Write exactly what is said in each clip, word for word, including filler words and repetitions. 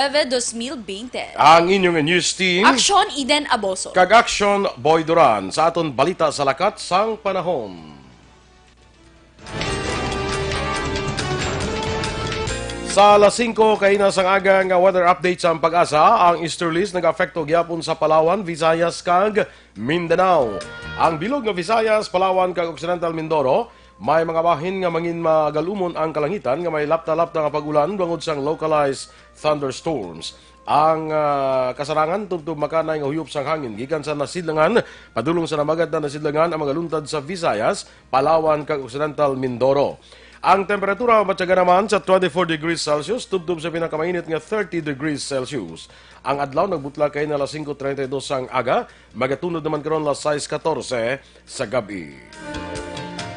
Nueve, dos mil bente. Ang inyong news team. Aksyon, Eden Aboso. Kag Aksyon, Boy Duran. Sa aton balita sa lakat sang panahon. Sa alas singko kaina sang aga nga weather update sang PAGASA, ang easterlies nag-apekto gyapon sa Palawan, Visayas, kag Mindanao. Ang bilog nga Visayas, Palawan, kag Occidental Mindoro, may mga bahin nga mangin magalumon ang kalangitan nga may lapta-lapta nga pag-ulan bangod sang localized thunderstorms. Ang, ah, kasarangan tubtob makanay nga huyop sang hangin gikan sa nasidlangan padulong sa namagad na nasidlangan ang mga luntad sa Visayas, Palawan, kag Occidental Mindoro. Ang temperatura mabatyagan naman sa twenty-four degrees Celsius tubtob sa pinakamainit nga thirty degrees Celsius. Ang adlaw nagbutla kaina alas singko treinta y dos sang aga, magatunod naman karon alas sais katorse sa gab-i.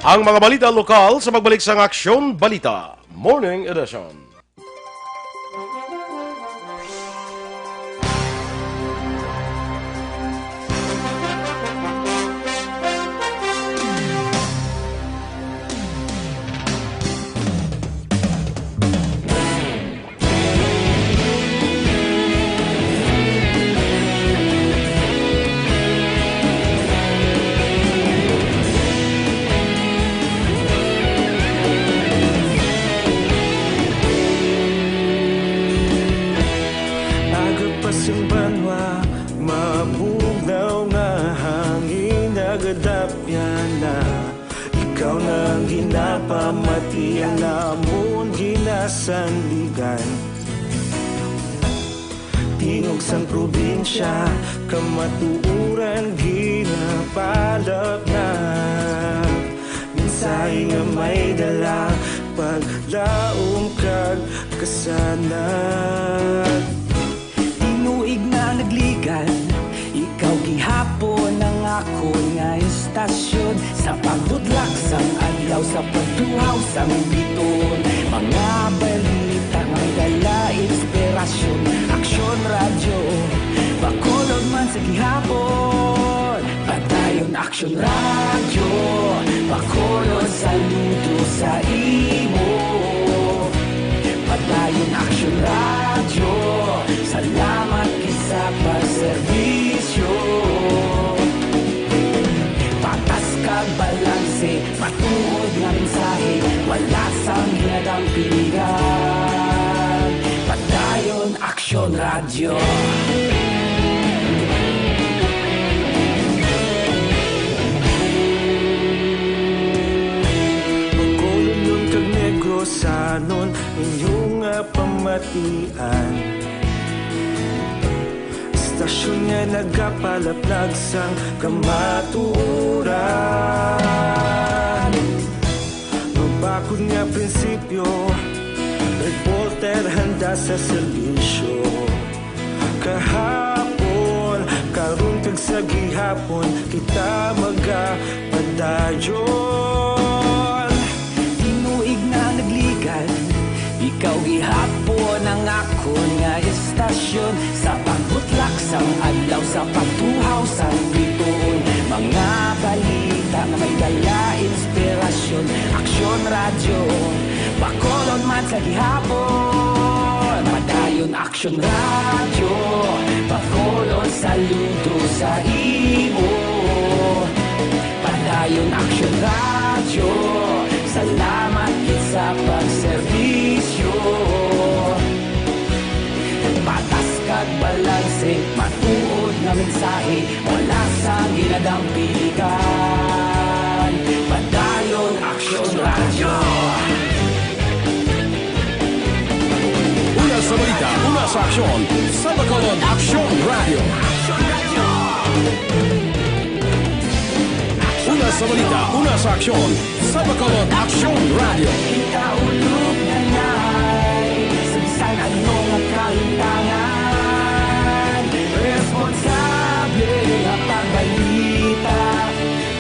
Ang mga balita lokal sa pagbalik sang Aksyon Balita Morning Edition. Aga pa sing banwa, mabugnaw nga hangin, nagadapyan na. Ikaw na ang ginapamati, ang amon ginasandigan. Tingog sang probinsya, kamatuoran ginapalapnap. Mensahe nga may dala, paglaom kag kasanag. Tinuig na nagligad, ikaw gihapon ang akon nga istasyon. Sa pagbudlak sang adlaw, sa pagtuhaw sang bituon, mga balita nga may dala inspirasyon. Aksyon Radyo, Bacolod man sa gihapon. Padayon Aksyon Radyo, Bacolod, saludo sa imo. Padayon Aksyon Radyo, salamat gid sa pagserbisyo. Patas kag balanse, matuod nga mensahe, wala sang ginadampingan. Padayon Aksyon Radyo. Bacolodnon kag Negrosanon, inyo nga pamatian. Istasyon nga nagapalaplag sang kamatuoran. Mabakod nga prinsipyo, reporter handa sa serbisyo. Kahapon, karon kag sa gihapon, kita magapadayon. Tinuig na nagligad, ikaw gihapon ang akon nga istasyon. Sa pagbutlak sang adlaw, sa pagtuhaw sang bituon, mga balita nga may dala inspirasyon. Aksyon Radyo, Bacolod man sa gihapon. Padayon Aksyon Radyo, Bacolod, saludo sa imo. Padayon Aksyon Radyo, salamat gid sa pagserbisyo. Patas kag balanse, matuod nga mensahe, wala sang ginadampingan. Padayon Aksyon Radyo. Una sa balita, una sa aksyon, sa Bacolod Aksyon Radyo. Una sa balita, una sa aksyon, sa Bacolod Aksyon Radyo. Ikaulog na nay, sa bisan ano nga kalimtangan, responsable nga pagbalita.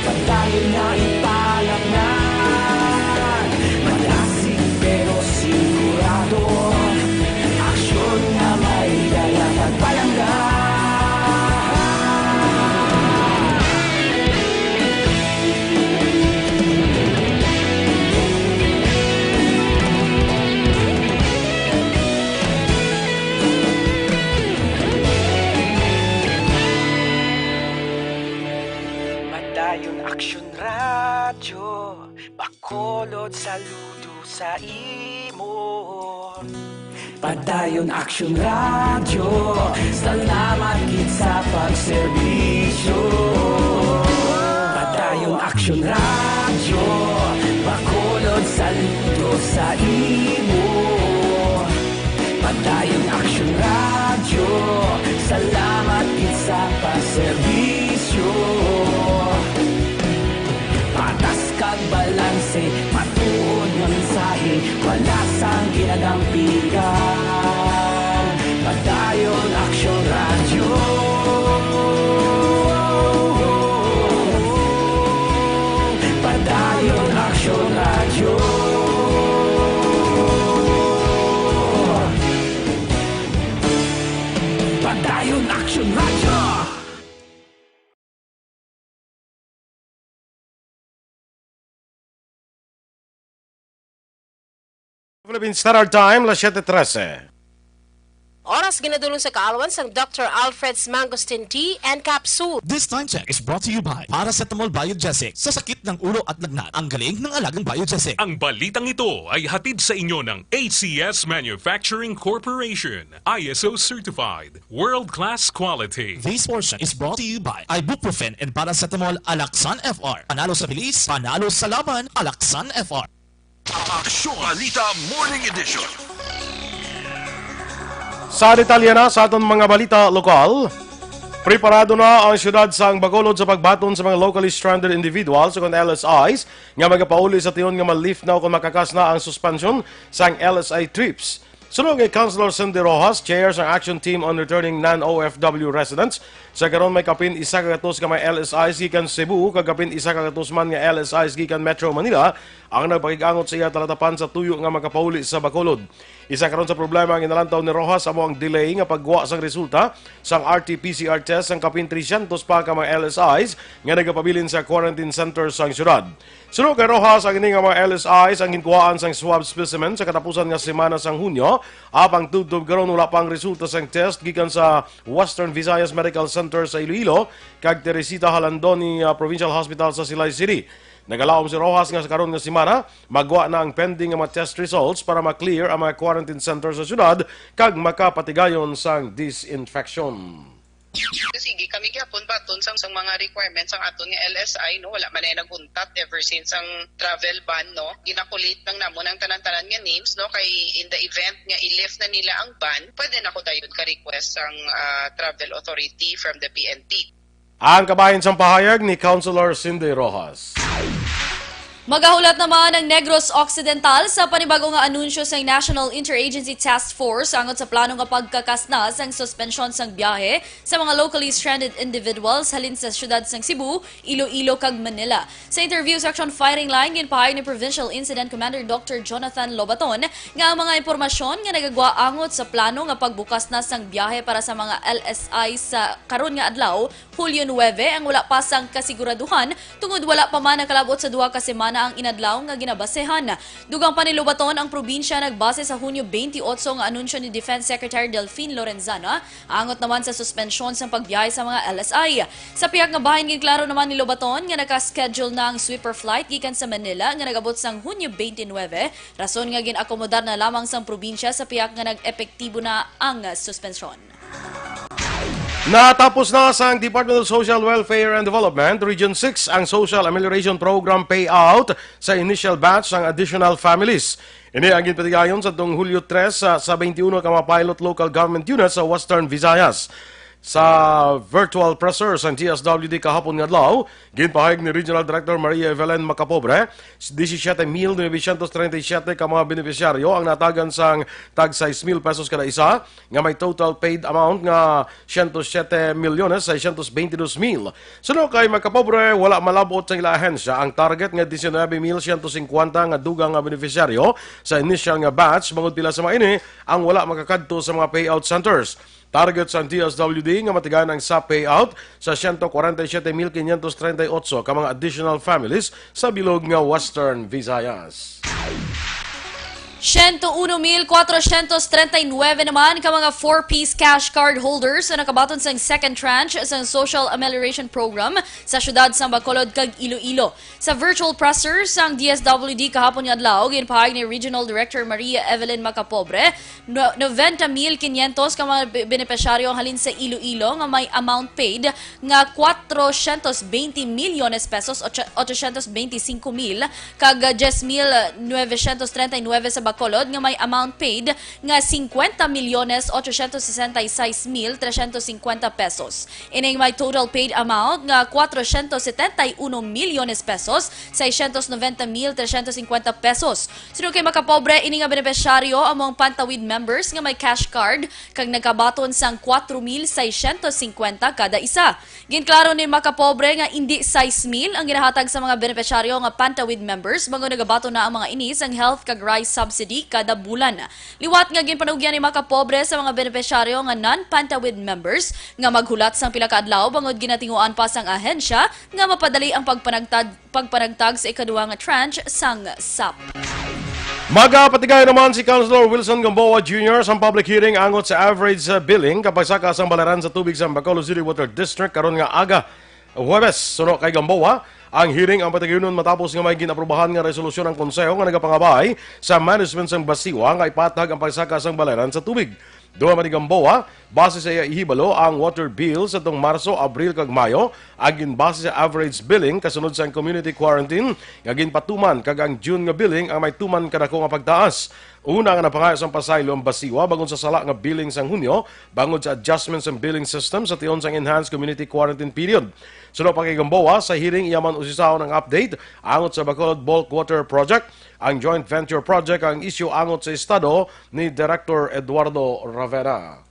Padayon nga ipalapngan, madasig pero sigurado. Aksyon nga may dala kag palangga. Saludo sa imo. Padayon Action Radio, salamat gid sa pagserbisyo. Padayon Action Radio, Bacolod, saludo sa imo. Padayon Action Radio, salamat gid sa pagserbisyo. Patas kag balanse, matuod nga mensahe, wala sang ginadampigan. Padayon Action Radio. Padayon Action Radio. Padayon Action Radio. Philippine Standard Time, las siete trese. Oras ginadulong sa kaalwan sang Doctor Alfred's Mangosteen Tea and Capsule. This time check is brought to you by Paracetamol Biogesic. Sa sakit ng ulo at lagnat, ang galing ng alagang Biogesic. Ang balitang ito ay hatid sa inyo ng A C S Manufacturing Corporation, I S O certified, world-class quality. This portion is brought to you by Ibuprofen and Paracetamol, Alaxan F R. Panalo sa bilis, panalo sa laban, Alaxan F R. Aksyon Balita Morning Edition. Sa detalye na sa aton mga balita lokal, preparado na ang siyudad sang Bacolod sa pagbaton sa mga locally stranded individuals o kon L S Is nga magapauli sa tion nga ma-lift na o kon makakas na ang suspansyon sang L S I trips. Suno kay Councilor Cindy Rojas, chair sang Action Team on Returning Non-O F W Residents, sa karon may kapin isa ka gatos ka mga L S Is gikan Cebu kag kapin isa ka gatos man nga L S Is gikan Metro Manila ang nagpakig-angot sa iya talatapan sa tuyo nga makapauli sa Bacolod. Isa karon sa problema ang ginalantaw ni Rojas amo ang delay nga paggwa sang resulta sang R T P C R test sang kapin tresyentos pa ka mga L S Is nga nagapabilin sa quarantine center sang syudad. Suno kay Rojas, ang ini nga mga L S Is ang ginkuhaan sang swab specimen sa katapusan nga semana sang Hunyo, apang tubtob karon wala pa ang resulta sang test gikan sa Western Visayas Medical Center sa Iloilo kag Teresita Jalandoni, ah, Provincial Hospital sa Silay City. Nagalaom si Rojas nga sa karon nga semana, magwa na ang pending nga mga test results para ma-clear ang mga quarantine center sa syudad kag makapatigayon sang disinfection. Sige, kami gyapon baton sang, sang mga requirements sang aton nga L S I, no? Wala man na nag-untat ever since ang travel ban, no? Ginakulit lang namon ang tanan-tanan nga names, no? Kay in the event nga i-lift na nila ang ban, pwede na ko dayon ka-request sang, ah, travel authority from the P N P. Ang kabahin sang pahayag ni Councilor Cindy Rojas. Magahulat naman ang Negros Occidental sa panibago nga anunsyo sang National Interagency Task Force angot sa plano nga pagkakasna sang suspensyon sang biyahe sa mga locally stranded individuals halin sa siyudad sang Cebu, Iloilo, kag Manila. Sa interview sa Action Firing Line, ginpahayag ni Provincial Incident Commander Doctor Jonathan Lobaton nga ang mga impormasyon nga nagagwa angot sa plano nga pagbukas na sang biyahe para sa mga L S I sa karon nga adlaw, Hulyo nuebe, ang wala pa sang kasiguraduhan tungod wala pa man nakalab-ot sa duha ka semana ang inadlaw nga ginabasehan. Dugang pa ni Lobaton, ang probinsya nagbase sa Hunyo twenty-eight nga anunsyo ni Defense Secretary Delfin Lorenzana angot naman sa suspensyon sang pagbiyahe sa mga L S I. Sa pihak nga bahin, ginklaro naman ni Lobaton nga naka-schedule na ang sweeper flight gikan sa Manila nga nag-abot sang Hunyo twenty-nine, rason nga gin-akomodar na lamang sang probinsya sa pihak nga nag-epektibo na ang suspensyon. Natapos na sang Department of Social Welfare and Development, Region six, ang Social Amelioration Program payout sa initial batch sang additional families. Ini ang ginpatigayon sa tung Hulyo tres sa, sa twenty-one ka mga pilot local government units sa Western Visayas. Sa virtual presser sang D S W D kahapon nga adlaw, ginpahayag ni Regional Director Maria Evelyn Macapobre, disisiete mil novecientos treinta y siete ka mga benepisyaryo ang natagan sang tag sais mil pesos kada isa, nga may total paid amount nga siyento siyete milyones seiscientos veintidós mil. Suno kay Macapobre, wala malab-ot sa ila ahensya ang target nga diecinuebe mil ciento cincuenta nga dugang nga benepisyaryo sa initial nga batch, bangod pila sa mga ini ang wala makakadto sa mga payout centers. Target sang D S W D nga matigayon ang sa payout sa siyento kwarenta y siete mil quinientos treinta y ocho ka mga additional families sa bilog nga Western Visayas. Siyento uno mil kwatrosyentos treinta y nueve naman ka mga four-piece cash card holders ang nakabaton sang second tranche sang Social Amelioration Program sa siyudad sang Bacolod kag Iloilo. Sa virtual presser sang D S W D kahapon nga adlaw, ginpahayag ni Regional Director Maria Evelyn Macapobre, no-, noventa mil quinientos ka mga be-, benepisyaryo halin sa Iloilo nga may amount paid nga cuatrocientos veinte millones pesos, ocho-, ochocientos veinticinco mil, kag diez mil novecientos treinta y nueve sa Bacolod nga may amount paid nga cincuenta millones ochocientos sesenta y seis mil trescientos cincuenta pesos. Ining may total paid amount nga cuatrocientos setenta y uno millones pesos, seiscientos noventa mil trescientos cincuenta pesos. Suno kay Macapobre, ini nga benepisyaryo amo ang Pantawid members nga may cash card kag nagkabaton sang cuatro mil seiscientos cincuenta kada isa. Ginklaro ni Macapobre nga indi sais mil ang ginahatag sa mga benepisyaryo nga Pantawid members, bangod nagabaton na ang mga ini sang health kag rice subsidy kada bulan. Liwat nga ginpanugyan ni Macapobre sa mga benepisyaryo nga non-Pantawid members nga maghulat sang pila ka adlaw, bangod ginatinguan pa sang ahensya nga mapadali ang pagpanagtad-, pagpanagtag sa ikaduha nga tranche sang sap. Magapatigayon naman si Councilor Wilson Gamboa Junior sang public hearing angot sa average, uh, billing kag pagsaka sang balaran sa tubig sa Bacolod City Water District karon nga aga, Huwebes. Suno kay Gamboa, ang hearing ang patigayunon matapos nga may gin-aprubahan nga resolusyon ang Konseho nga nagapangabay sa management sang Basiwa nga ipatag ang pagsaka sang balaran sa tubig. Dugang pa ni Gamboa, base sa iya ihibalo, ang water bill sa tong Marso, Abril, kag Mayo ang ginbase sa average billing kasunod sang community quarantine nga ginpatuman, kag ang June nga billing ang may tuman kadako nga pagtaas. Una nga napangayo sang pasaylo ang Basiwa bangod sa sala nga billing sang Hunyo bangod sa adjustment sang billing system sa tion sang enhanced community quarantine period. Suno pa kay Gamboa, sa hearing iya man usisahon ang update angot sa Bacolod Bulk Water Project, ang joint venture project, ang isyu angot sa estado ni Director Eduardo Ravena.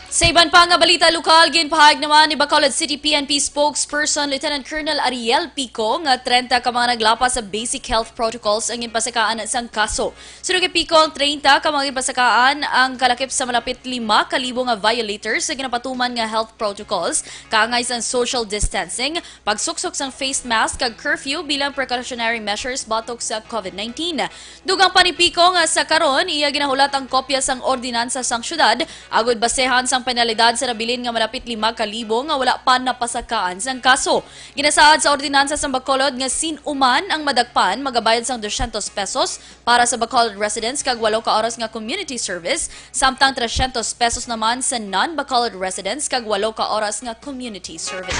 Sa iban pa nga balita lokal, ginpahayag naman ni Bacolod City P N P spokesperson Lieutenant Colonel Ariel Pico nga treinta ka mga naglapas sa basic health protocols ang ginpasakaan sang kaso. Suno kay Pico, ang treinta ka mga ginpasakaan ang kalakip sa malapit lima ka libo nga violators sa ginapatuman nga health protocols, kaangay sang social distancing, pagsuksok sang face mask kag curfew bilang precautionary measures batok sa COVID nineteen. Dugang pa ni Pico nga sa karon iya ginahulat ang kopya sang ordinansa sang syudad agud basehan sang penalidad sa nabilin nga malapit lima ka libo nga wala pa napasakaan sang kaso. Ginasaad sa ordinansa sang Bacolod nga sin-o man ang madakpan magabayad sang dosyentos pesos para sa Bacolod residents kag walo ka oras nga community service, samtang tresyentos pesos naman sa non-Bacolod residents kag walo ka oras nga community service.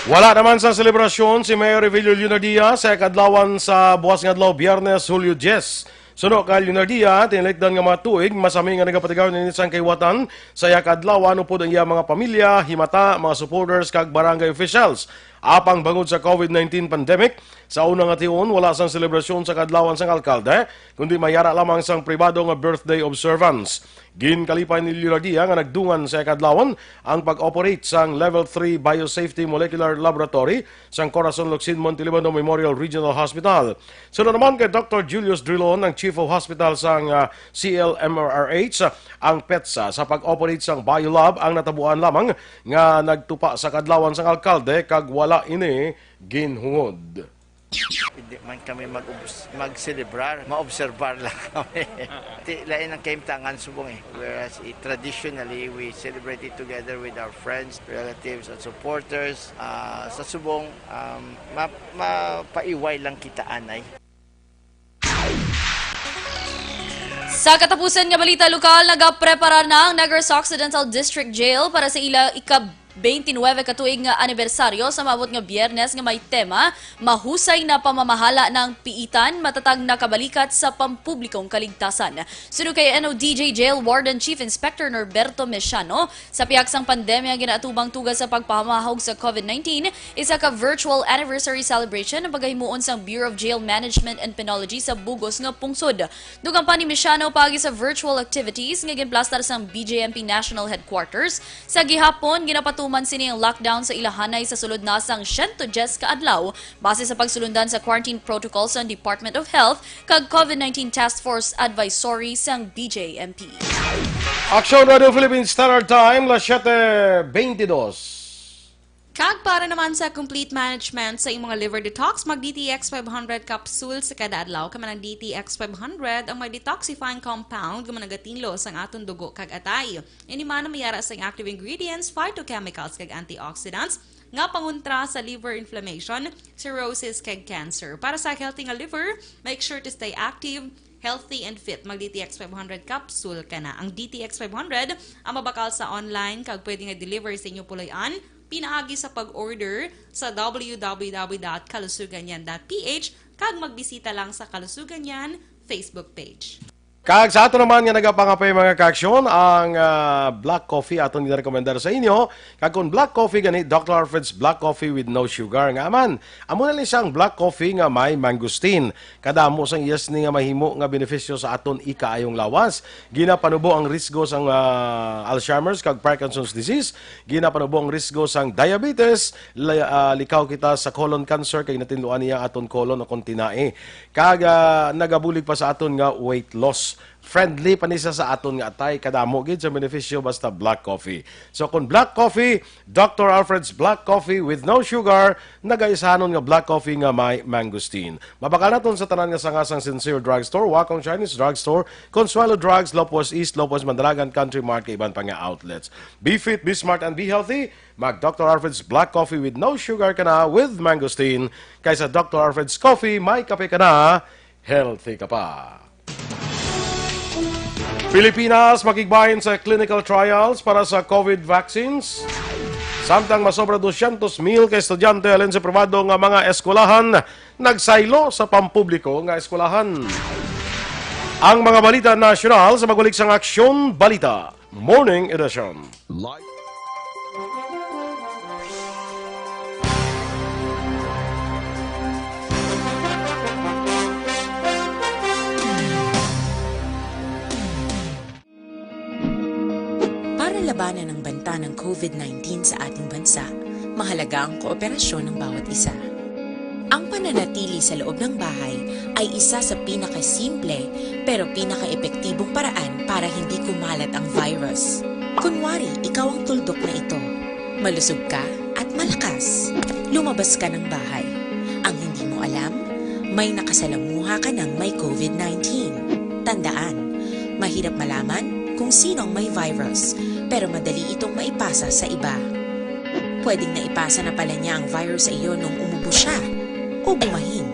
Wala naman sa selebrasyon si Mayor Revelio Leonardia sa kadlawan sa buwas nga adlaw, Biyernes, Hulyo diyes. Suno kay Leonardia, tinilikdan nga mga tuig, masami nga nagapatigayon ini sang kahiwatan sa iya kadlawan upod ang iya mga pamilya, himata, mga supporters, kag barangay officials. Apang bangod sa COVID nineteen pandemic, sa una nga tion, wala sang selebrasyon sa kadlawan sang alkalde, kundi may ara lamang sang pribado nga birthday observance. Ginkalipay ni Leonardia nga nagdungan sa kadlawan ang pag-operate sang Level three Biosafety Molecular Laboratory sang Corazon Locsin Montelibano Memorial Regional Hospital. Suno naman kay Doctor Julius Drilon, ang Chief of Hospital sang, ah, C L M R R H, ang petsa sa pag-operate sang biolab ang natabuan lamang nga nagtupa sa kadlawan sang alkalde kag wala ini ginhungod. Hindi man kami mag-, mag-celebrar, maobserbar lang kami. Ti, lain ang kahimtangan subong eh. Whereas, eh, traditionally, we celebrate it together with our friends, relatives, and supporters. Ah, sa subong, um, ma-, mapaiway lang kita anay. Sa katapusan nga balita lokal, nagaprepara na ang Negros Occidental District Jail para sa ila ika-, twenty-nine ka tuig nga anibersaryo sa maabot nga Biyernes nga may tema, Mahusay na Pamamahala ng Piitan, Matatag na Kabalikat sa Pampublikong Kaligtasan. Suno kay N O D J Jail Warden Chief Inspector Norberto Mesiano, sa pihak sang pandemya, ginaatubang tuga sa pagpamahog sa COVID nineteen, isa ka virtual anniversary celebration ang pagahimuon sang Bureau of Jail Management and Penology sa bug-os nga pungsod. Dugang pa ni Mesiano, paagi sa virtual activities nga ginplastar sang B J M P National Headquarters, sa gihapon, ginapatuman sini ang lockdown sa ilahanay sa sulod na sang siyento diyes ka adlaw, base sa pagsulundan sa quarantine protocol sang Department of Health kag COVID nineteen Task Force Advisory sang B J M P. Aksyon Radio Philippine Standard Time, las siete veintidós. Kag para naman sa complete management sa imong liver detox, mag D T X five hundred capsule sa kada adlaw. Kay man ang D T X five hundred ang may detoxifying compound nga managatilo sang aton dugo kag atay. Ini man ang may ara sang active ingredients, phytochemicals kag antioxidants nga pangontra sa liver inflammation, cirrhosis kag cancer. Para sa healthy nga liver, make sure to stay active, healthy and fit. Mag D T X five hundred capsule ka na. Ang D T X five hundred ang mabakal sa online kag pwede nga deliver sa inyo puloy-an pinaagi sa pag-order sa w w w dot kalusuganyan dot p h kag magbisita lang sa Kalusuganyan Facebook page. Kag sa ato naman nga nagapangapay, mga kaaksyon, ang, ah, black coffee aton ginarekomendar sa inyo. Kag kung black coffee gani, Doctor Alfred's Black Coffee with no sugar. Nga man, amo na ni siya ang black coffee nga may mangosteen. Kadamo sang iya sini nga mahimo nga benepisyo sa aton ikaayong lawas. Ginapanubo ang risgo sang, ah, Alzheimer's kag Parkinson's disease. Ginapanubo ang risgo sang diabetes. La-, ah, likaw kita sa colon cancer kay natinluan niya aton colon o kung tinai. Kag, ah, nagabulig pa sa aton nga weight loss. Friendly pa ni siya sa aton nga atay. Kadamo gid sa benepisyo basta black coffee. So kung black coffee, Doctor Alfred's Black Coffee with no sugar, nagaisanon nga black coffee nga may mangosteen. Mabakal naton sa tanan nga sanga sang Sincere Drugstore, Wakong Chinese Drugstore, Consuelo Drugs, Lopez East, Lopez Mandalagan, Country Mart, kag iban pa nga outlets. Be fit, be smart, and be healthy. Mag Doctor Alfred's Black Coffee with no sugar ka na with mangosteen. Kay sa Doctor Alfred's Coffee, may kape ka na, healthy ka pa. Pilipinas makigbahin sa clinical trials para sa COVID vaccines. Samtang masobra dosyentos mil ka estudyante halin sa pribado nga mga eskwelahan nagsaylo sa pampubliko nga eskwelahan. Ang mga balita nasyonal sa magulik sang Aksyon Balita Morning Edition. Live. Para labanan ang banta ng COVID nineteen sa ating bansa, mahalaga ang kooperasyon ng bawat isa. Ang pananatili sa loob ng bahay ay isa sa pinakasimple pero pinakaepektibong paraan para hindi kumalat ang virus. Kunwari, ikaw ang tuldok na ito. Malusog ka at malakas. Lumabas ka ng bahay. Ang hindi mo alam, may nakasalamuha ka ng may COVID nineteen. Tandaan, mahirap malaman kung sino ang may virus, pero madali itong maipasa sa iba. Pwedeng naipasa na pala niya ang virus sa iyo nung umubo siya o bumahin.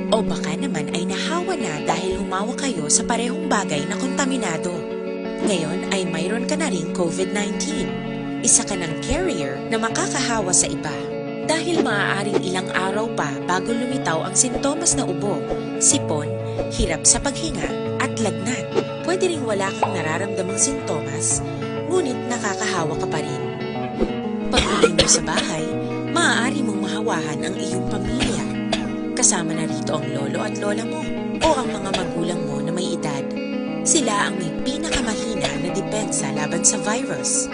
O baka naman ay nahawa na dahil humawak kayo sa parehong bagay na kontaminado. Ngayon ay mayroon ka na ring COVID nineteen. Isa ka ng carrier na makakahawa sa iba. Dahil maaaring ilang araw pa bago lumitaw ang sintomas na ubo, sipon, hirap sa paghinga, at lagnat. Pwede ring wala kang nararamdamang sintomas, ngunit nakakahawa ka pa rin. Pag-uwi mo sa bahay, maaari mong mahawahan ang iyong pamilya. Kasama na rito ang lolo at lola mo o ang mga magulang mo na may edad. Sila ang may pinakamahina na depensa laban sa virus.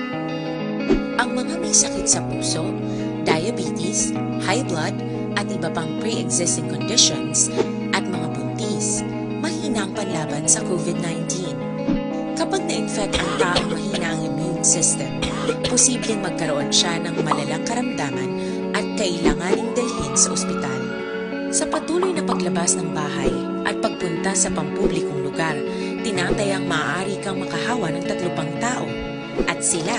Ang mga may sakit sa puso, diabetes, high blood, at iba pang pre-existing conditions, at mga buntis, mahina ang panlaban sa COVID nineteen. Kapag na-infect ang taong mahina ang immune system, posibleng magkaroon siya ng malalang karamdaman at kailanganing dalhin sa ospital. Sa patuloy na paglabas ng bahay at pagpunta sa pampublikong lugar, tinatayang maaari kang makahawa ng tatlo pang tao at sila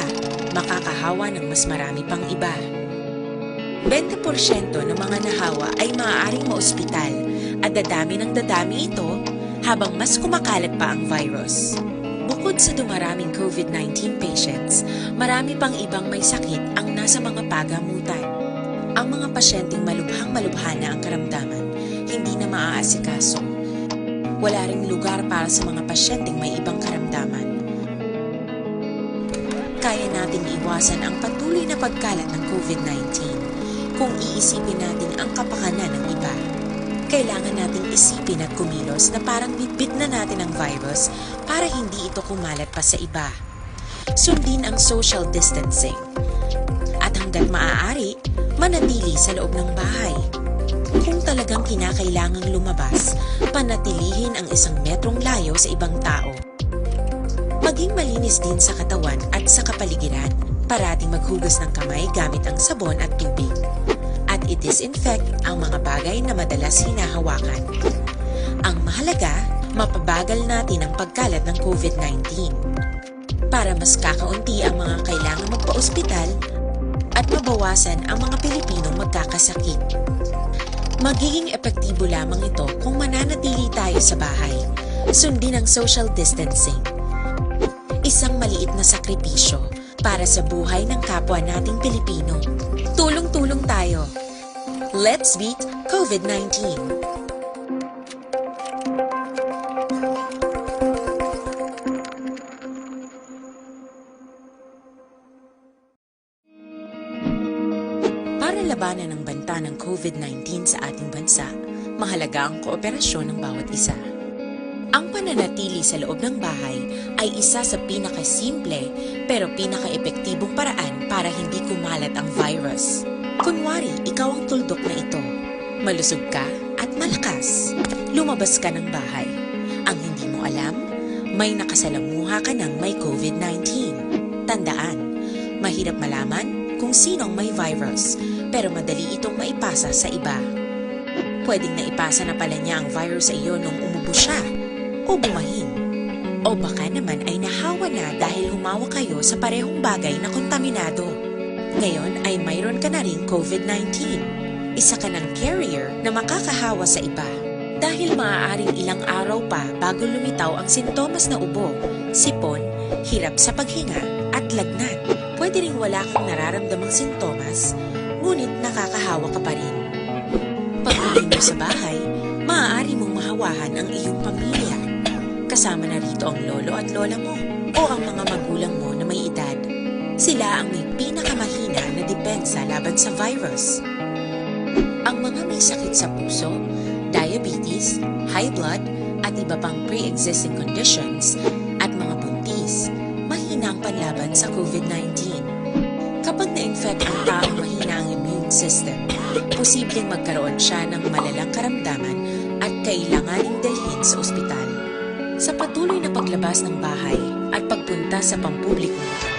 makakahawa ng mas marami pang iba. Bente porsyento ng mga nahawa ay maaaring maospital at dadami ng dadami ito habang mas kumakalat pa ang virus. Bukod sa dumaraming COVID nineteen patients, marami pang ibang may sakit ang nasa mga pagamutan. Ang mga pasyenteng malubhang-malubha na ang karamdaman, hindi na maaasikaso. Wala ring lugar para sa mga pasyenteng may ibang karamdaman. Kaya nating iwasan ang patuloy na pagkalat ng COVID nineteen kung iisipin natin ang kapakanan ng iba. Kailangan nating isipin at kumilos na parang bitbit na natin ang virus para hindi ito kumalat pa sa iba. Sundin ang social distancing. At hanggat maaari, manatili sa loob ng bahay. Kung talagang kinakailangang lumabas, panatilihin ang isang metrong layo sa ibang tao. Maging malinis din sa katawan at sa kapaligiran. Parating maghugas ng kamay gamit ang sabon at tubig. At i-disinfect ang mga bagay na madalas hinahawakan. Ang mahalaga, mapabagal natin ang pagkalat ng COVID nineteen. Para mas kakaunti ang mga kailangang magpa-ospital at mabawasan ang mga Pilipinong magkakasakit. Magiging epektibo lamang ito kung mananatili tayo sa bahay. Sundin ang social distancing. Isang maliit na sakripisyo para sa buhay ng kapwa nating Pilipino. Tulong-tulong tayo. Let's beat COVID nineteen. Para labanan ang banta ng COVID nineteen sa ating bansa, mahalaga ang kooperasyon ng bawat isa. Ang pananatili sa loob ng bahay ay isa sa pinakasimple pero pinakaepektibong paraan para hindi kumalat ang virus. Kunwari, ikaw ang tuldok na ito. Malusog ka at malakas. Lumabas ka ng bahay. Ang hindi mo alam, may nakasalamuha ka ng may COVID nineteen. Tandaan, mahirap malaman kung sino ang may virus, pero madali itong maipasa sa iba. Pwedeng naipasa na pala niya ang virus sa iyo nung umubo siya, o bumahin. O baka naman ay nahawa na dahil humawak kayo sa parehong bagay na kontaminado. Ngayon ay mayroon ka na ring COVID nineteen. Isa ka ng carrier na makakahawa sa iba. Dahil maaaring ilang araw pa bago lumitaw ang sintomas na ubo, sipon, hirap sa paghinga, at lagnat. Pwede ring wala kang nararamdamang sintomas, ngunit nakakahawa ka pa rin. Pag-uwi mo sa bahay, maaari mong mahawahan ang iyong pamilya. Kasama na rito ang lolo at lola mo o ang mga magulang mo na may edad. Sila ang may pinakamahina na depensa laban sa virus. Ang mga may sakit sa puso, diabetes, high blood, at iba pang pre-existing conditions, at mga buntis, mahina ang panlaban sa COVID nineteen. Kapag na-infect ang taong mahina ang immune system, posibleng magkaroon siya ng malalang karamdaman at kailanganing dalhin sa ospital. Sa patuloy na paglabas ng bahay at pagpunta sa pampublikong lugar.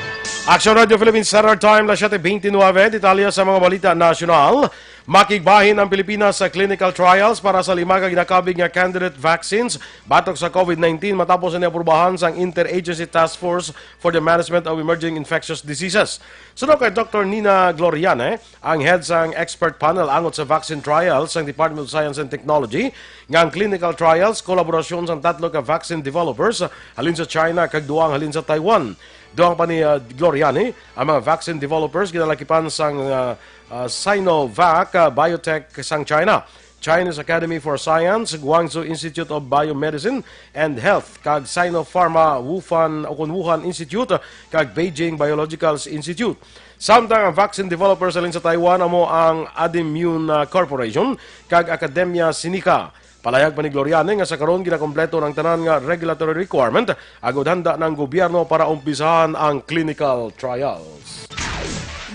Action Radio Philippines Standard Time, las siete veintinueve. Detalye sa mga balita nasyonal. Makigbahin ang Pilipinas sa clinical trials para sa lima ka ginakabig nga candidate vaccines batok sa COVID nineteen matapos ini aprubahan sang Interagency Task Force for the Management of Emerging Infectious Diseases. Suno kay Doktor Nina Gloriane, ang head sang expert panel angot sa vaccine trials sang Department of Science and Technology, nga ang clinical trials kolaborasyon sang tatlo ka vaccine developers halin sa China kag duha ang halin sa Taiwan. Dugang pa ni, ah, Gloriani, ang mga vaccine developers ginalakipan sang, ah, ah, Sinovac, ah, Biotech sang China, Chinese Academy for Science, Guangzhou Institute of Biomedicine and Health, kag Sinopharma Wuhan, o kon Wuhan Institute, kag Beijing Biologicals Institute. Samtang ang vaccine developers halin sa Taiwan amo ang Adimmune, ah, Corporation kag Academia Sinica. Palayag pa ni Gloriani nga sa karon ginakompleto ang tanan nga regulatory requirement agod handa na ang gobyerno para umpisahan ang clinical trials.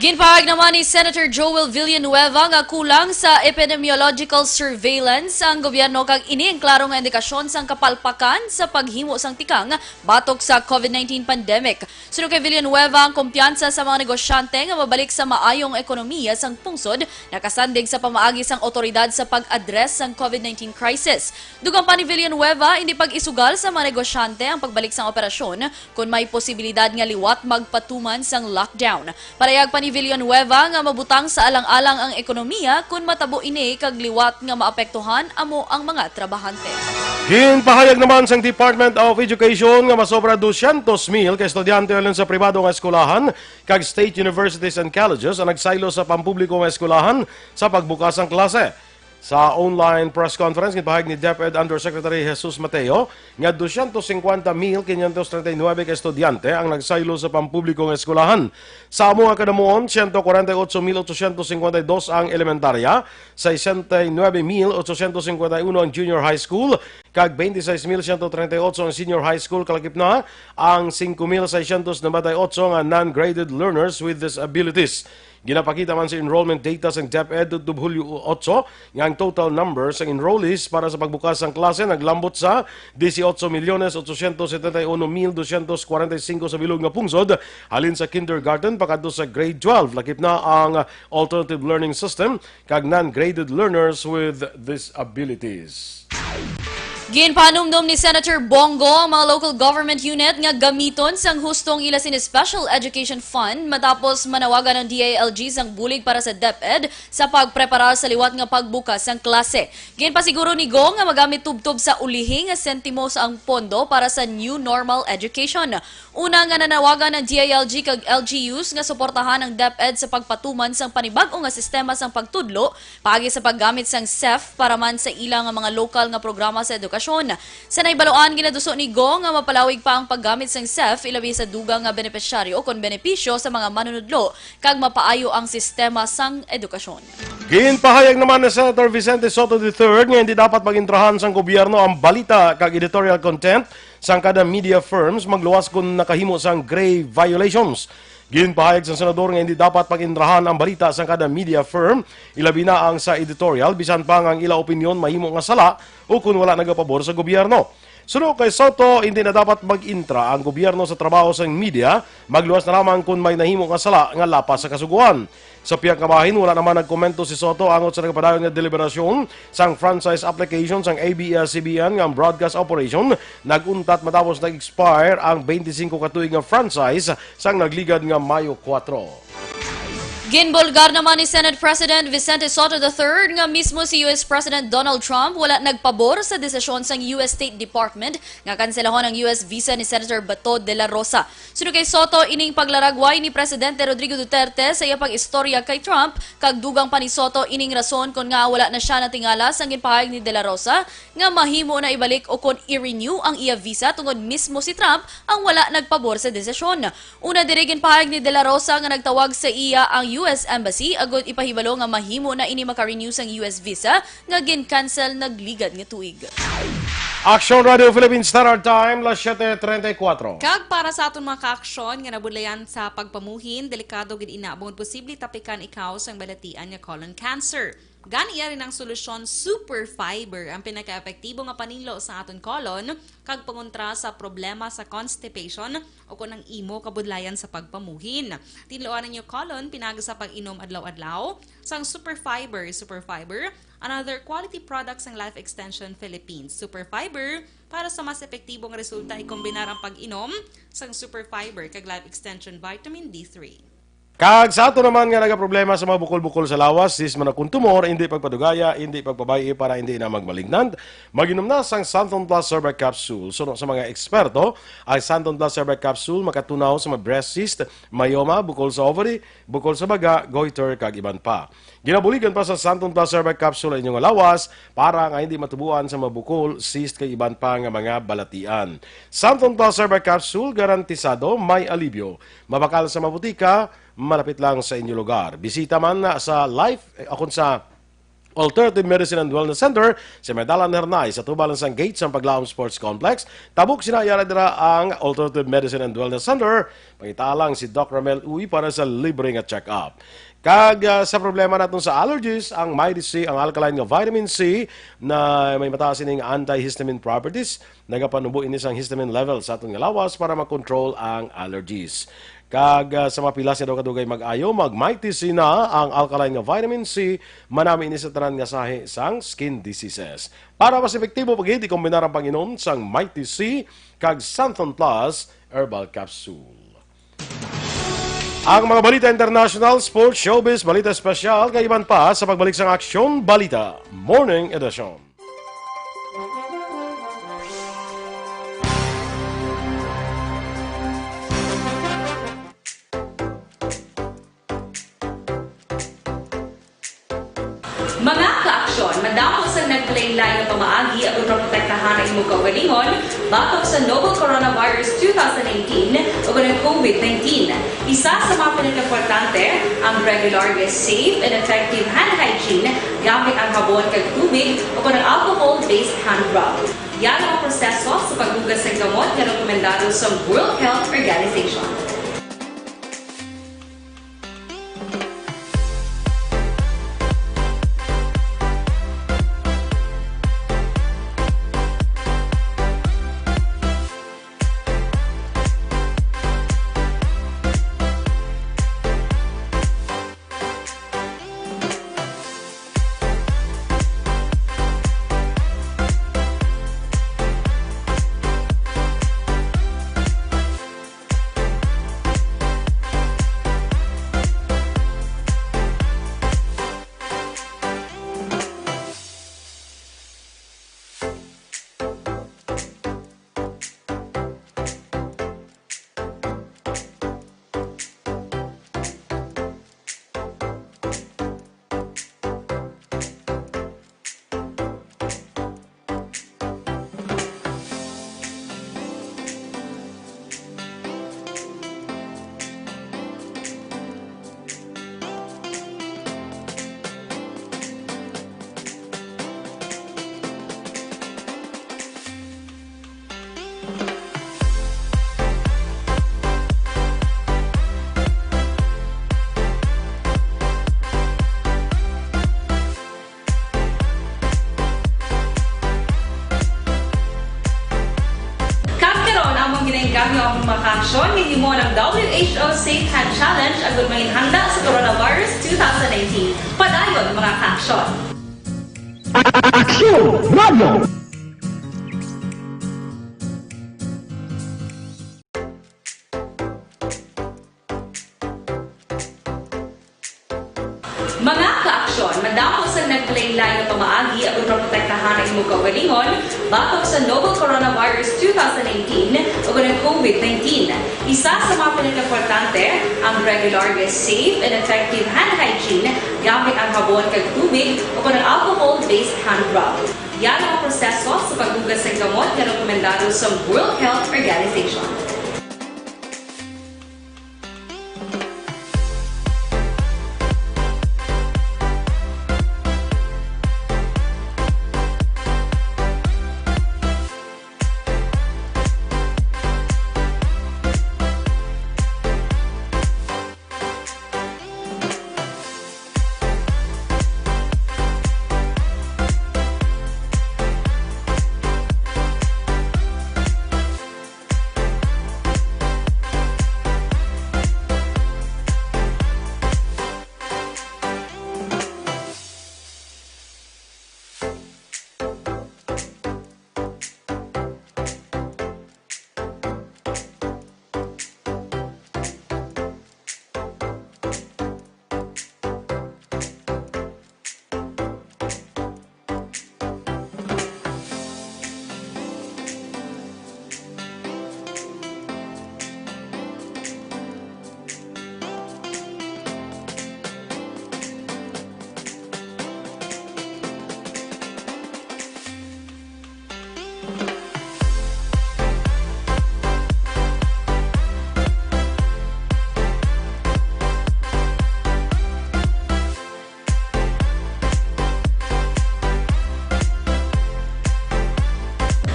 Ginpahayag naman ni Senator Joel Villanueva nga kulang sa epidemiological surveillance ang gobyerno kag ini ang klaro nga indikasyon sang kapalpakan sa paghimo sang tikang batok sa COVID nineteen pandemic. Suno kay Villanueva, ang kumpiyansa sa mga negosyante nga mabalik sa maayong ekonomiya sang pungsod nakasandig sa pamaagi sang awtoridad sa pag-address sang COVID nineteen crisis. Dugang pa ni Villanueva, hindi pag-isugal sa mga negosyante ang pagbalik sang operasyon kon may posibilidad nga liwat magpatuman sang lockdown. Palayag pa ni Villanueva nga mabutang sa alang-alang ang ekonomiya kon matabo ini kag liwat nga maapektuhan amo ang mga trabahante. Ginpahayag naman sang Department of Education nga masobra dosyentos mil ka estudyante halin sa pribado nga eskwelahan kag state universities and colleges ang nagsaylo sa pampubliko nga eskwelahan sa pagbukas sang klase. Sa online press conference, ginpahayag ni DepEd Undersecretary Jesus Mateo nga dosyentos singkwenta mil kinyentos treinta y nuebe ka estudyante ang nagsaylo sa pampubliko nga eskwelahan. Sa amo nga kadamuon, siyento kwarenta y otso mil otsosyentos singkwenta y dos ang elementarya, sesenta y nuebe mil otsosyentos singkwenta y uno ang junior high school, kag bente sais mil siyento treinta y otso ang senior high school, kalakip na ang singko mil seiscientos noventa y otso nga non-graded learners with disabilities. Ginapakita man sa enrollment data sang DepEd tubtob Hulyo otso nga ang total number sang enrollees para sa pagbukas sang klase naglambot sa dieciocho milyones ochocientos setenta y uno mil doscientos cuarenta y cinco sa bilog nga pungsod, halin sa kindergarten pakadto sa grade twelve. Lakip na ang alternative learning system kag non-graded learners with disabilities. Ginpahanumdom ni Senator Bong Go ang mga local government unit nga gamiton sang husto ang ila sini Special Education Fund matapos manawagan ang D I L G sang bulig para sa DepEd sa pagpreparar sa liwat nga pagbukas sang klase. Ginpasiguro ni Go nga magamit tubtob sa ulihi nga sentimo sa ang pondo para sa new normal education. Una nga nanawagan ang D I L G kag L G Us nga suportahan ang DepEd sa pagpatuman sang panibag-o nga sistema sang pagtudlo paagi sa paggamit sang SEF para man sa ila nga mga lokal nga programa sa edukasyon. Sa nahibaluan, ginaduso ni Go nga mapalawig pa ang paggamit sang SEF ilabi sa dugang nga benepisyaryo kon benepisyo sa mga manunudlo kag mapaayo ang sistema sang edukasyon. Ginpahayag naman ni Senator Vicente Sotto the third nga hindi dapat pag-intrahan sang gobyerno ang balita kag editorial content sang kada media firms, magluwas kon nakahimo sang grave violations. Ginpahayag sang senador nga hindi dapat pag-intrahan ang balita sang kada media firm, ilabi na ang sa editorial, bisan pa nga ang ila opinyon mahimo nga sala o kon wala nagapabor sa gobyerno. Suno kay Sotto, hindi na dapat mag-intra ang gobyerno sa trabaho sang media, magluwas na lamang kon may nahimo nga sala nga lapas sa Kasugoan. Sa pihak nga bahin, wala naman nagkomento si Sotto angot sa nagapadayon nga deliberasyon sang franchise application sang A B S C B N nga ang broadcast operation nag-untat matapos nag-expire ang twenty-five ka tuig nga franchise sang nagligad nga Mayo kuwatro. Ginbulgar naman ni Senate President Vicente Sotto the third nga mismo si U S President Donald Trump wala nagpabor sa desisyon sang U S State Department nga kanselahon ang U S visa ni Senator Bato de la Rosa. Suno kay Sotto, ining paglaragway ni Presidente Rodrigo Duterte sa iya pag-istorya kay Trump, kag dugang pa ni Sotto ining rason kon ngaa wala na sia natingala sang ginpahayag ni De La Rosa nga mahimo na ibalik o kon i-renew ang iya visa tungod mismo si Trump ang wala nagpabor sa desisyon. Una diri, ginpahayag ni De La Rosa nga nagtawag sa iya ang U S Embassy agud ipahibalo nga mahimo na ini maka-renew sang U S visa nga gin-cancel nagligad nga tuig. Aksyon Radio Philippines Standard Time, las siete treinta y cuatro. Kag para sa aton mga kaaksyon nga nabudlayan sa pagpamuhin, delikado gid ina bangod posible tapikan ikaw sang balatian nga colon cancer. Gani, yari ang solusyon, Super Fiber ang pinakaepektibo nga paninlo sa aton colon kag pangontra sa problema sa constipation o kon ang imo kabudlayan sa pagpamuhin. Tinluan ang inyo colon pinagi sa pag-inom adlaw-adlaw sang Super Fiber. Super Fiber, another quality product sang Life Extension Philippines. Super Fiber, para sa mas epektibo nga resulta, ikombinar ang pag-inom sang Super Fiber kag Life Extension Vitamin D three. Kag sa ato naman nga nagaproblema sa mga bukol-bukol sa lawas, cyst man o kon tumor, hindi pagpadugaya, hindi pagpabay-i para hindi na magmalignant, mag-inom na sang Santon Plus Herbal Capsule. Suno sa mga eksperto, ang Santon Plus Herbal Capsule makatunaw sa mga breast cyst, myoma, bukol sa ovary, bukol sa baga, goiter, kag iban pa. Ginabuligan pa sa Santon Plus Herbal Capsule ang inyong lawas para nga hindi matubuan sa mga bukol, cyst, kag iban pa nga mga balatian. Santon Plus Herbal Capsule, garantisado may alibyo. Mabakal sa mga butika, malapit lang sa inyo lugar. Bisita man na sa Life, eh, akon sa Alternative Medicine and Wellness Center sa may Dalan Hernay, sa tubal sang gate sang Paglaom Sports Complex. Tabok sina, yara dira ang Alternative Medicine and Wellness Center. Pangita lang si Doc Ramel Uy para sa libre nga check-up. Kag, ah, sa problema naton sa allergies, ang Mighty C, ang alkaline nga vitamin C na may mataas ining antihistamine properties, nagapanubo ini sang histamine level sa aton nga lawas para makontrol ang allergies. Kag, ah, sa mga pilas nga daw kadugay mag-ayo, mag Mighty C na, ang alkaline nga vitamin C, manami ini sa tanan nga sahi sang skin diseases. Para mas epektibo pa gid, ikombinar ang pag-inom sang Mighty C kag Santon Plus Herbal Capsule. Ang mga balita international, sports, showbiz, balita espesyal, kag iban pa sa pagbalik sang Aksyon Balita Morning Edition. Mga kaaksyon, madamo sang naglain-lain nga pamaagi aron maprotektahan ang imong kaugalingon batok sa novel coronavirus two thousand nineteen o ang COVID nineteen. Isa sa mga pinakaimportante, ang regular nga safe and effective hand hygiene gamit ang habon kag tubig o kon ang alcohol-based hand rub. Yari ang proseso sa paghugas sa gamot nga rekomendado sa World Health Organization. Join with you mo ng W H O Safe Hand Challenge agud mangin handa sa coronavirus two thousand nineteen. Padayon, mga ka-aksyon! Aksyon Radio! Mga ka-aksyon, madamo sang naglain-lain nga pamaagi agud maprotektahan ang imo kaugalingon batok sa novel coronavirus two thousand nineteen ug ang COVID nineteen. Isa sa mga pinakaimportante, ang regular nga safe and effective hand hygiene gamit ang habon kag tubig o kon ang alcohol-based hand rub. Yan ang proseso sa paghugas ng kamot nga rekomendado sa World Health Organization.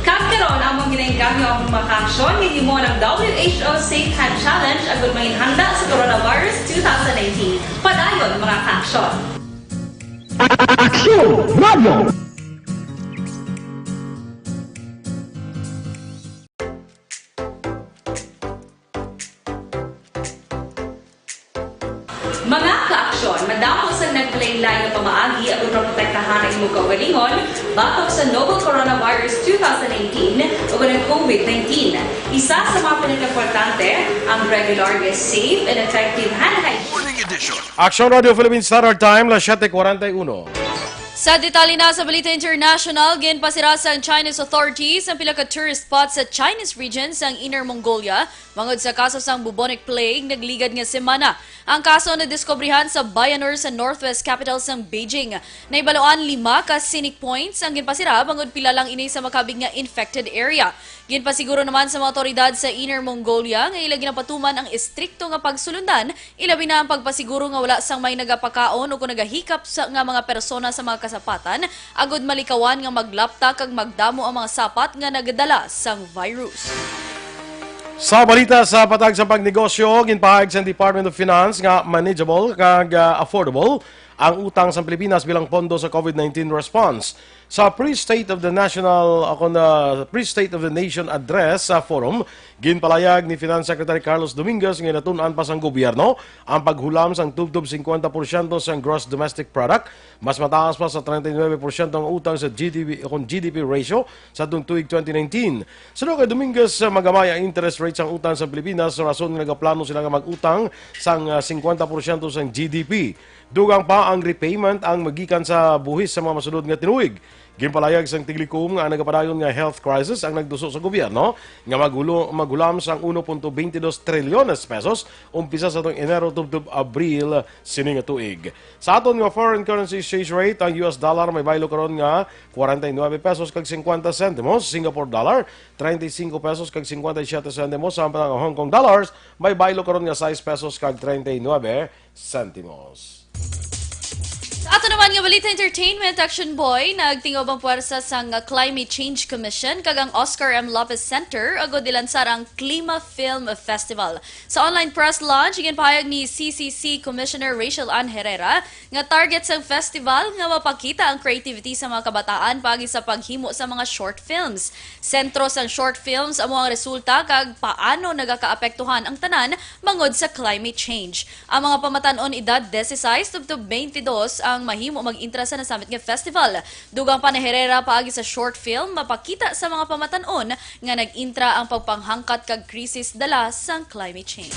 Kag karon, among ginaengganyo ang mga ka-aksyon nga himo ng W H O Safe Hand Challenge agud mangin handa sa coronavirus two thousand nineteen. Padayon, mga ka-aksyon! Aksyon Radio! Mga ka-aksyon, madamo sang naglain-lain nga pamaagi agud maprotektahan ang imo kaugalingon batok sa novel coronavirus two thousand nineteen ug ang COVID nineteen. Isa sa mga pinakaimportante, ang regular nga safe and effective hand hygiene. Morning edition. Action Radio Philippines Standard Time, las siete cuarenta y uno. Sa detalye na sa balita international, ginpasira sang Chinese authorities ang pila ka tourist spots sa Chinese region sang Inner Mongolia bangod sa kaso sang bubonic plague nagligad nga semana. Ang kaso nadiskubrihan sa Bayanur sa northwest capital sang Beijing. Nahibaluan lima ka scenic points ang ginpasira bangod pila lang ini sa makabig nga infected area. Ginpasiguro naman sa mga awtoridad sa Inner Mongolia nga ila ginapatuman ang estrikto nga pagsulundan, ilabi na ang pagpasiguro nga wala sang may nagapakaon o kon nagahikap sa, nga mga persona sa mga kasapatan, agud malikawan nga maglapta kag magdamo ang mga sapat nga nagadala sang virus. Sa balita sa patag sa pagnegosyo, ginpahayag sa Department of Finance nga manageable kag, ah, affordable ang utang sa Pilipinas bilang pondo sa COVID nineteen response. Sa pre-State of the National, ako na, pre-State of the Nation Address sa Forum, ginpalayag ni Finance Secretary Carlos Dominguez nga ginatun-an pa sang gobyerno ang paghulam sang tubtob singkwenta porsyento sang gross domestic product, mas mataas pa sa treinta y nueve porsyento ang utang sa G D P, kon G D P ratio sa atong tuig twenty nineteen. Suno kay Dominguez, magamay ang interest rate sang utang sa Pilipinas, sa rason nga nagaplano sila nga mag-utang sang, ah, singkwenta porsyento sang G D P. Dugang pa ang repayment ang magikan sa buhis sa mga masunod nga tinuig. Ginpalayag sang Tiglikom nga nagapadayon nga health crisis ang nagduso sa gobyerno nga maghulo-, maghulam sang uno punto veintidós trilyones pesos umpisa sa tuong Enero tubtob Abril sini nga tuig. Sa aton nga foreign currency exchange rate, ang U S dollar may baylo karon nga kwarenta y nuebe pesos kag singkwenta sentimos, Singapore dollar, treinta y cinco pesos kag singkwenta y siete sentimos, samtang ang Hong Kong dollars may baylo karon nga sais pesos kag treinta y nuebe sentimos. Sa aton Naman nga balita entertainment, Action Boy, nagtingob ang puwersa sang Climate Change Commission kag ang Oscar M. Lopez Center agod ilansar ang Klima Film Festival. Sa online press launch, ginpahayag ni C C C Commissioner Rachel Ann Herrera nga target sang festival nga mapakita ang creativity sa mga kabataan paagi sa paghimo sa mga short films. Sentro sang short films amo ang resulta kag paano nagakaapektuhan ang tanan bangod sa climate change. Ang mga pamatan-on edad disisais tubtob twenty-two ang mahimo mag-intra sa nasamit nga festival. Dugang pa ni Herrera paagi sa short film, mapakita sa mga pamatan-on nga nag-intra ang pagpanghangkat kag krisis dala sang climate change.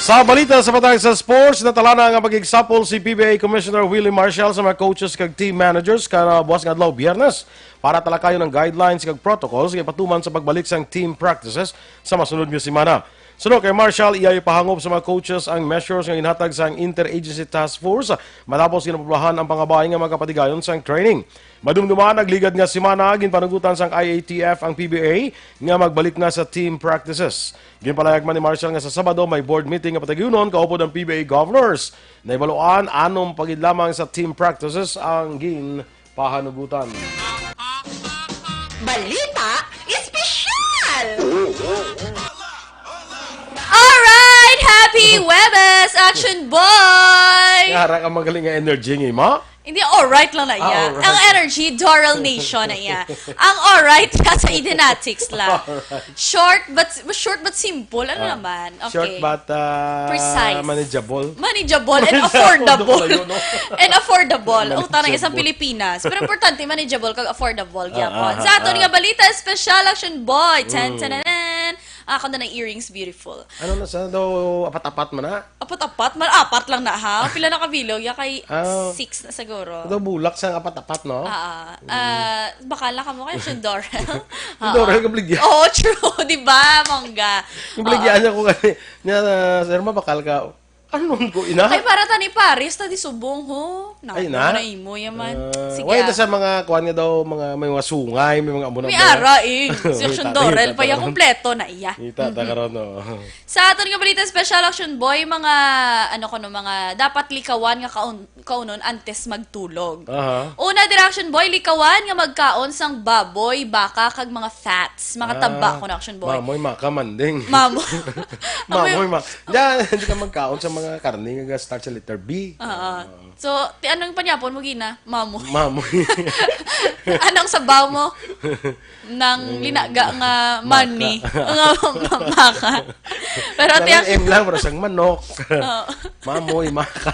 Sa balita sa patag sa sports, natalana nga mag-example si P B A Commissioner Willie Marshall sa mga coaches kag team managers kanabuas nga adlaw, Biyernes, para talakayon ang guidelines kag protocols nga ipatuman sa pagbalik sang team practices sa masunod nga semana. Suno kay Marshall, iya ipahangop sa mga coaches ang measures nga ginhatag sang Interagency Task Force matapos ginapablahan ang pangabahin nga mga kapatigayon sang training. Madumduman, nagligad nga semana, ginpanugutan sang I A T F ang P B A nga magbalik na sa team practices. Ginpalayag man ni Marshall nga sa Sabado may board meeting nga patagiunon kaupod ang P B A governors. Naibaluan anom pa gid lamang sa team practices ang ginpahanugutan. Balita espesyal! Alright! Happy Huwebes, Action Boy! Yara ka magaling nga energy nga imo. Hindi, alright lang na iya. Ah, alright. Ang energy, Doral Nation na iya. Ang alright, nasa idinatics lang. Short but short but simple. Ano naman? Okay. Short but uh, Precise. Manageable. Manageable and affordable. Kalayo, no? And affordable. Utang na isang Manageable. Pilipinas. Pero importante, manageable kag affordable. Ah, Gyapon. ah, Sa aton ah. nga balita, special action boy. Tan, Mm. tan, tan. Ako na ng earrings, beautiful. Ano na sa daw apat-apat man na? Apat-apat? Mal apat lang na ha? Pila na kabilog? Ya kay Ah. six na siguro. Daw bulak sa apat-apat, no? Ah, ah, bakal na kamo kay Action Dorel. Yung Dorel, kabligyan. Oo, true. Di ba, mangga? Yung baligyan niya ko kasi niya, uh, sir, mabakal ka. Ano nun ko, ina? Ay, para tani Paris, ta di subong, ho. Na, Ay, na? na imo yaman. Ah, Sige. Why Ah. na sa mga kuan nga daw, mga may mga sungay, may mga amo na May mga- ara, eh. Si May Action tata, Dorel may pa, tata. Kompleto na iya. Kita ta karon, no? Sa aton nga balita special, Action Boy, mga, ano ko no, mga dapat likawan nga kaun kaunon antes magtulog. Aha. Una, dira, Action Boy, likawan nga magkaon sang baboy, baka, kag mga fats. Mga taba Ah, ko na, Action Boy. Mamoy maka manding. Mamo. Mamoy ma. Diyan, hindi ka magkaon sa mga karne nga starch sa letter B. Oo. So, ti anong panyapon mo gina? Mamoy. Mamoy. Anong sabaw mo? Nang linaga nga money. Nga ma- maka. Pero ti Parang M lang, pero sang manok. Oo. Mamoy, maka.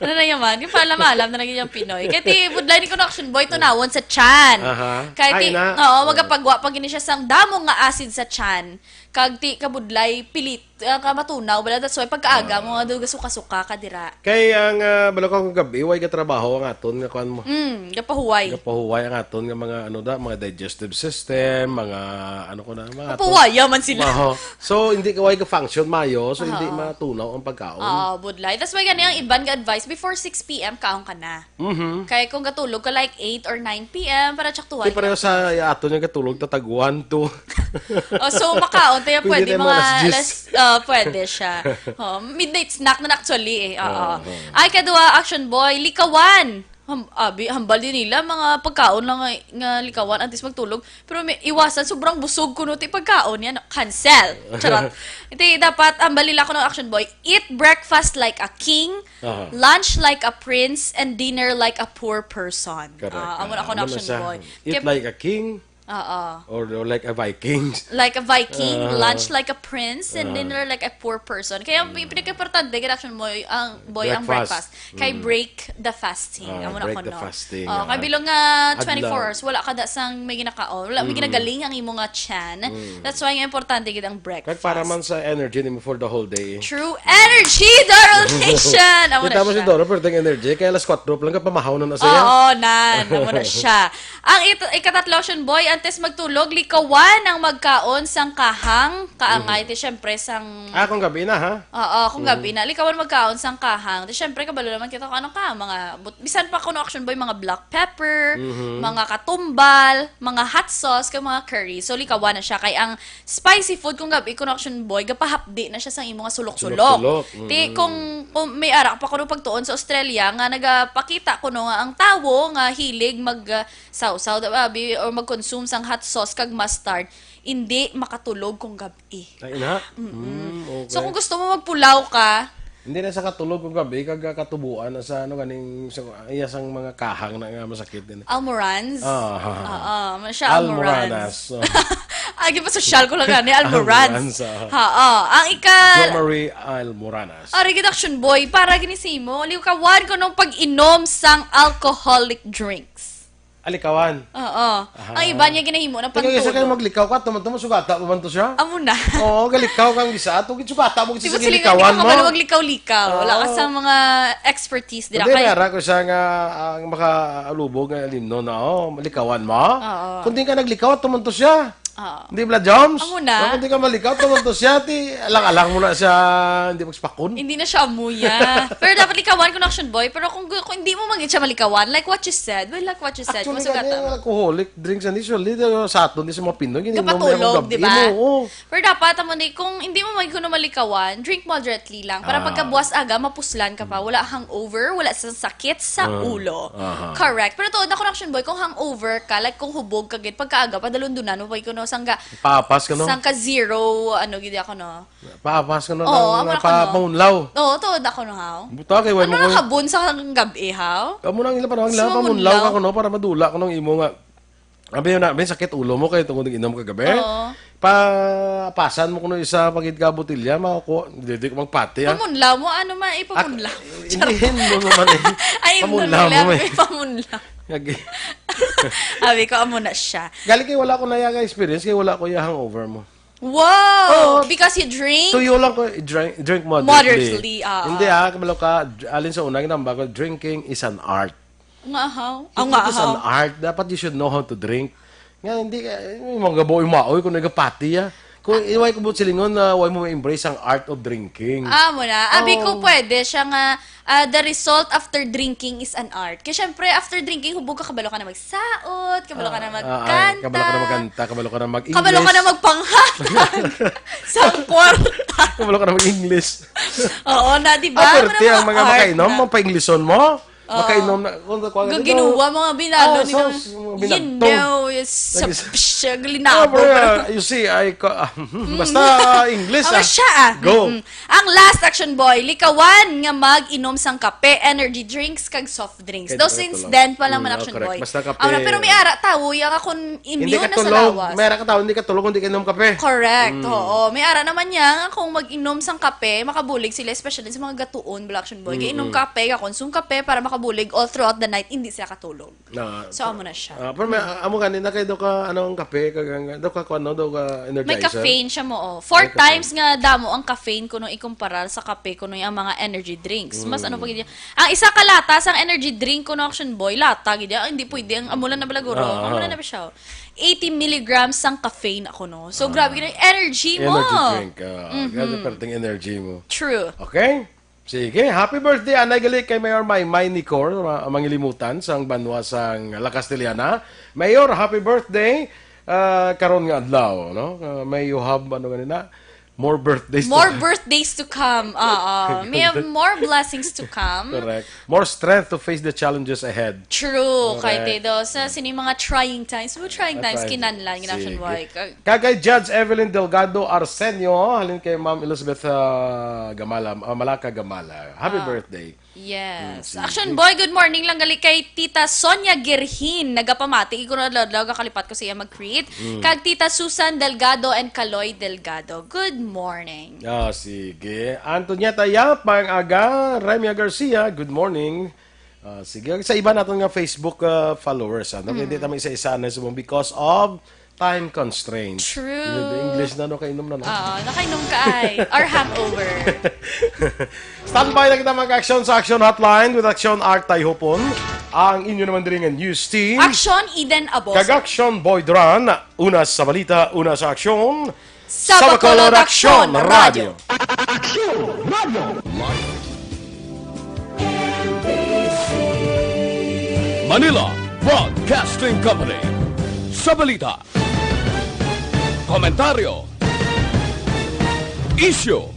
Ano na yaman? Yung paalam-alam na lagi yung Pinoy. Kaya ti budlay ni ko na, Action Boy, tunawon sa chan. Aha. Kaya ti, Ay, na. Oo, magapagwa pa gini siya sang damo nga acid sa chan. Kag ti kabudlay, pilit, ah, ka matunaw, bala, that's why pagkaaga mo nga daw gasuka-suka ka dira. Kay ang uh, balakaw kong gabi, way ka trabaho ang aton nga kuan mo. Mm, gapahuway. Gapahuway ang aton nga mga ano da, mga digestive system, mga ano ko na, mga Gapahuwaya man sila. Maho. So hindi ka way ka function mayo, so hindi Oo. matunaw ang pagkaon. Oo, budlay. That's why gani ang iban ga advice before six p.m. kaon ka na. Mhm. Kaya kung gatulog ka like eight or nine p.m. para tsaktuhan. Di pareho sa aton nga katulog tatag one, two. Oh, so makaon tayo Pwede pwede, tayo mga mga alas alas, diyes. Oh, pwede siya. Oh, midnight snack na actually eh. Oo. Oo. Ay, kadua, Action Boy, likawan. Ham, abi, hambal din nila mga pagkaon lang nga, nga likawan antes magtulog. Pero may iwasan, sobrang busog ko no ti pagkaon yan. Cancel. Charot. Iti dapat hambal nila ko ng Action Boy, eat breakfast like a king, Aha. lunch like a prince, and dinner like a poor person. Correct. Ah, amo na ako ng Amo na Action siya. Boy. Eat Kaya- like a king Oo. or, or like a Viking. Like a Viking, Ah. lunch like a prince, and Ah. dinner like a poor person. Kaya ang pinaka-importante gid, Action Boy, ang boy, ang Breakfast. breakfast. Kay Mm. break the fasting. Ah, Amo na break ko, the no? fasting, Oh, ah. kay bilog nga Adlaw. twenty-four hours, wala ka da sang may ginakaon. Wala, may Mm. ginagaling ang imo nga chan. Mm. That's why nga importante gid ang breakfast. Kag para man sa energy nimo for the whole day. True energy, Doral Nation! Amo Kita na mo si siya. Doro, pero ting energy. Kaya alas kwatro pa lang, kapamahaw na na siya. Oo, nan. Amo na siya. Ang it- ikatatlo, Action Boy, Antes magtulog, likawan ang magkaon sang kahang, kaangay, Mhm. ti syempre sang Ah, kung gabi na, ha? Oo, kung Mhm. gabi na, likawan magkaon sang kahang. Ti syempre, kabalo naman kita kung ano ka, mga, but, bisan pa kuno Action Boy, mga black pepper, Mhm. mga katumbal, mga hot sauce, kag mga curry. So, likawan na siya. Kay ang spicy food, kung gabi kuno Action Boy, gapahapdi na siya sang imo nga sulok-sulok. Sulok-sulok, Ti, mm. kung, kung may ara pa kuno pagtuon sa Australia, nga nagapakita kuno nga ang tawo nga hilig mag, ah, sawsaw, da, abi, or mag-consume sang hot sauce kag mustard, hindi makatulog kung gabi. Ay, ina? Mm-mm. Mm, okay. So, kung gusto mo magpulaw ka, Hindi na sa katulog kung gabi, kag, ah, katubuan na sa, ano, ganing, sa, iya sang mga kahang na nga masakit din. Almorans? Ah, ha, ha. Oo, man siya, Almoranas. Almoranas. Oh. Agi pa, sosyal ko lang gani, Almorans. Almorans, ah. Ha, oh. Ang ika- Jo Marie Almoranas. Ari, gid Action Boy, para gini sa imo, likawan ko nung pag-inom sang alcoholic drinks. Alikawan. Oo. Aha. Ang iba niya ginahimo na Tingnan, isa kayo pantulo. maglikaw ka, tuman-tuman, sugata pa man to siya? Amo na. Oo, galikaw kang isa. Ato, gid sugata mo, Di gid ba sa sila nga, likawan di ka mo. kabalo maglikaw-likaw? Wala ka Oo. sa mga expertise, di na Hindi, kay may ara ko siya nga, ang makaalubog nga limno na, oh, malikawan mo. Oo. Kung di ka naglikaw, tuman to siya. Oo. Hindi, Bla Joms? Amo na. Kung di ka malikaw, tuman to siya, ti, alang-alang mo na siya, hindi magspakon. Hindi na siya amuya. Pero dapat likawan ko na Action Boy. Pero kung, kung hindi mo man gid siya malikawan, like what you said, well, like what you said, Actually, masugatan gani, mo. alcoholic drinks, and usually, the, sa aton, di sa mga Pinoy, gini, Kapatulog, di ba? Imo, oo. Pero dapat, amo ni, kung hindi mo man kuno malikawan, drink moderately lang. Para Ah. pagkabuas aga, mapuslan ka pa. Wala hangover, wala sa sakit sa Ah. ulo. Aha. Correct. Pero tuod na ko, Action Boy, kung hangover ka, like, kung hubog ka, gid, pagkaaga, padalundunan mo pa kuno, sangga, Papas ka, no? sangka zero, ano, gid ako, no? Papas ka, no? Oo, Nang amo na pa-, ko, no? paunlaw. Oo, tuod ako, no, haw? Buta kay, why Ano mo na ko kabun sa gabi, haw? Amo na ang ila pa, no? Ang Sa ila pa, pamunlaw mamunlaw? ka, no? Para madula ko ng imo nga. Abi na, may sakit ulo mo kay tungod inom kagabi? Oo. Papasan mo kuno isa pagid ka botilya, makukuha, di, di ko magpati, ah. Pamunlaw mo, ano man, ipamunlaw? Ak-, hindi, hindi mo naman, eh. Ay, Pamunlaw pamunlaw, mo, eh. Pamunlaw. Nag- Abi ko, amo na siya. Galing kay wala ko na yaga experience, kay wala ko yung hangover mo. Wow! Oo. Because you drink? Tuyo lang ko, drink, drink moderately. Moderately, ah. Hindi, ah, kabalo ka, dr-, alin sa una, ginamba ko, drinking is an art. Nga, haw? Ang It is an nga, haw? art. Dapat you should know how to drink. Nga, hindi ka, eh, mga gaboy maoy kung nagapati, ah. Kung iway ko buot silingon na, why mo ma-embrace ang art of drinking? Ah, mo na. Abi ko, Oh. pwede siya nga, ah, the result after drinking is an art. Kaya syempre, after drinking, hubog ka, kabalo ka na magsaot, kabalo ka na Ah, ah, magkanta. ay, kabalo ka na magkanta, kabalo ka na mag-English. Kabalo ka na magpanghatag sa kwarta. Kabalo ka na mag-English. Oo na, di ba? Ah, pwerte Ano ang mga mga art makainom, na? Mga pa-Englishon mo? Oo. Makainom na, kung, kung, Ang ano, ginuwa, mga binalo Oh, nila. so, s-, mga You binagtong. know, it's Lagi sa, sa- psh, linabo, Oh, pero, pero you see, I ca-, ah, basta English, Ang ah. siya, ah. Go. Mm-mm. Ang last, Action Boy, likawan nga mag-inom sang kape, energy drinks, kag soft drinks. Kay Daw duha since to lang. then pa lang Mm, man, oh, Action correct. Boy. Basta kape. Ano, pero may ara tawo, yung akong Hindi immune na sa katulog. lawas. May ara ka tawo, hindi katulog, hindi ka inom kape. Correct, Mm. oo. May ara naman niya, kung mag-inom sang kape, makabulig sila, especially sa mga gatuon, bala, Action Boy. Kay inom Mm-mm. kape, ka-consume kape para makabulig all throughout the night, hindi sila katulog. Na, So, amo na siya. ah, pero may, Mm. amo gani na kay do ka, ano, ang kape, kag ang, do ka, kuwan, no, do ka May energizer? caffeine siya mo, oh. Four May caffeine. times nga damo ang caffeine kuno ikumpara sa kape kuno yung mga energy drinks. Mas ano Mm. pa gid yan? Ang isa ka lata sang energy drink kuno, Action Boy, lata gid yan. Hindi pwede. Ang amo lang na balaguro. Ah, Amo lang ah. na ba siya? Eighty milligrams sang caffeine ako, no? So, Ah. grabe gid ang energy mo. Energy drink, ah, Mhm. grabe perting energy mo. True. Okay? Sige, happy birthday, anay gali kay Mayor Maymay Nicor, ma-, mangilimutan sang banwa sang La Castellana. Mayor, happy birthday, ah, karon nga adlaw, no? Ah, may you have, ano ganina? More birthdays to More come. birthdays to come. Oo. May have more blessings to come. Correct. More strength to face the challenges ahead. True, kay Correct. Tedo, sa sini mga trying times, mga trying Ah, times, trying. kinahanglan, Sige. ginasyon mo, ay, kag- Kag kay Judge Evelyn Delgado Arsenio, halin kay Ma'am Elizabeth, ah, Gamala, ah, Malaka Gamala. Happy Ah. birthday. Yes. Mm, sige. Action Boy, good morning lang gali kay Tita Sonia Girhin. Nagapamati, iko na adlaw-adlaw, gakalipat ko siya mag-greet. Mm. Kag Tita Susan Delgado and Kaloy Delgado. Good morning. Ah, sige. Antonieta Yap, ang aga. Remia Garcia, good morning. Ah, sige. Sa iba naton nga Facebook, ah, followers, ano? Kaya Mm. di naman isa-isa na subong because of time constraints. True. Yun, English na, no? Kainom na, no? Oo, nakainom ka ay. Or hangover. Standby na kita mag-action sa Action Hotline with Action Art Tayhupon. Ang inyo naman diri nga news team. Action, Eden Abose. Kag Action, Boy Duran. Una sa balita, una sa aksyon. Sa Bacolod, Aksyon, Radyo. Aksyon, Radyo. Manila Broadcasting Company. Sa balita, komentaryo, isyu,